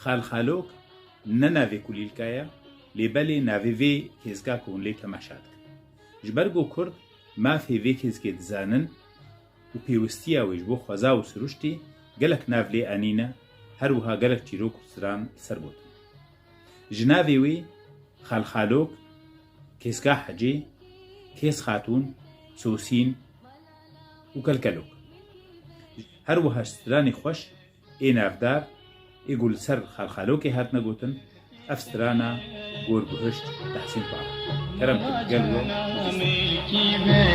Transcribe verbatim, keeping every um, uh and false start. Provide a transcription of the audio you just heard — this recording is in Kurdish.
Xalxalok ne navê kulîlka ye, lê belê navê vê kêzka ku hûn lê temaşa dikin. Ji ber ku Kurd mafê vê kêzkê dizanin û pêwistiya wê ji bo xweza û siruştê gelek nav lê anîne, her wiha gelek çîrok û stran li ser gotin. Ji navê wê Xalxalok, Kêzka Hecê, Kêz Xatûn, Sosîn û Kelkelok. Her wiha stranê xweş ê navdar ê ku li ser Xalxalokê hatine gotin, ev strana Gorguhişt Tehsîn Papa. Kerem ku digel we û bistînin.